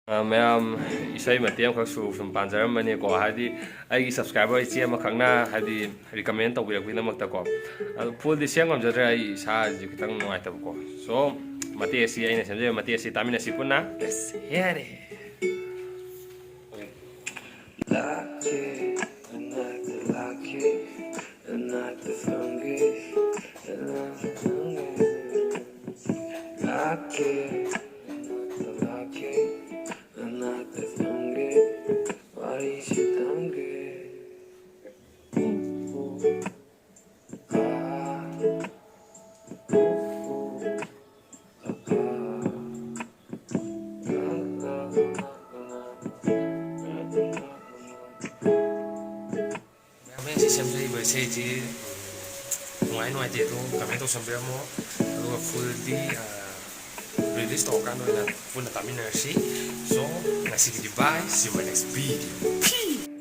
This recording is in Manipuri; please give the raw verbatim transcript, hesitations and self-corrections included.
ꯑ, ꯃꯌꯥꯝ, ꯏꯁꯩ ꯃꯇꯦꯛ ꯑꯃꯈꯛ ꯁꯨ-, ꯁꯨꯝ ꯄꯥꯟꯖꯔꯝꯕꯅꯤꯀꯣ, ꯍꯥꯏꯗꯤ ꯑꯩꯒꯤ subscriber ꯏꯆꯦ ꯑꯃꯈꯛꯅ ꯍꯥꯏꯗꯤ recommend ꯇꯧꯕꯤꯔꯛꯄꯒꯤꯗꯃꯛꯇꯀꯣ꯫ ꯑꯗꯨ fullꯗꯤ ꯁꯦꯝ ꯉꯝꯖꯗ꯭ꯔꯦ, ꯑꯩ ꯏꯁꯥꯁꯤ ꯈꯤꯇꯪ ꯅꯨꯡꯉꯥꯏꯇꯕꯀꯣ꯫ So, ꯃꯇꯦꯛ ꯑꯁꯤ ꯑꯩꯅ ꯁꯦꯝꯖꯕ ꯃꯇꯦꯛ ꯑꯁꯤ ꯇꯥꯃꯤꯟꯅꯁꯤ ꯄꯨꯟꯅ꯫ Let's hear it. ꯂꯥꯛꯀꯦ, ꯅꯅꯥꯛꯇ ꯂꯥꯛꯀꯦ, ꯅꯅꯥꯛꯇ ꯐꯝꯒꯦ, ꯅꯅꯥꯛꯇ ꯐꯝꯒꯦ꯫ ꯂꯥꯛꯀꯦ, ꯅꯅꯥꯛꯇ ꯂꯥꯛꯀꯦ, ꯅꯅꯥꯛꯇ ꯐꯝꯒꯦ, ꯋꯥꯔꯤꯁꯤ ꯊꯝꯒꯦ꯫ ꯎ, ꯎ, ꯑꯥ, ꯎ, ꯎ, ꯑꯥ, ꯑꯥ꯫ ꯃꯌꯥꯝ, ꯑꯩ ꯁꯤ ꯁꯦꯝꯖꯔꯤꯕ ꯏꯁꯩꯁꯤ, ꯎꯝ, ꯅꯨꯡꯉꯥꯏ ꯅꯨꯡꯉꯥꯏꯇꯦ ꯑꯗꯣ comment ꯇꯧꯁꯟꯕꯤꯔꯝꯃꯣ, ꯑꯗꯨꯒ fullꯗꯤ, ꯑ, release ꯇꯧꯔꯀꯥꯟꯗ ꯑꯣꯏꯅ ꯄꯨꯟꯅ ꯇꯥꯃꯤꯟꯅꯔꯁꯤ꯫ So, ꯉꯁꯤꯒꯤꯗꯤ bye, see you in my next video. Peace.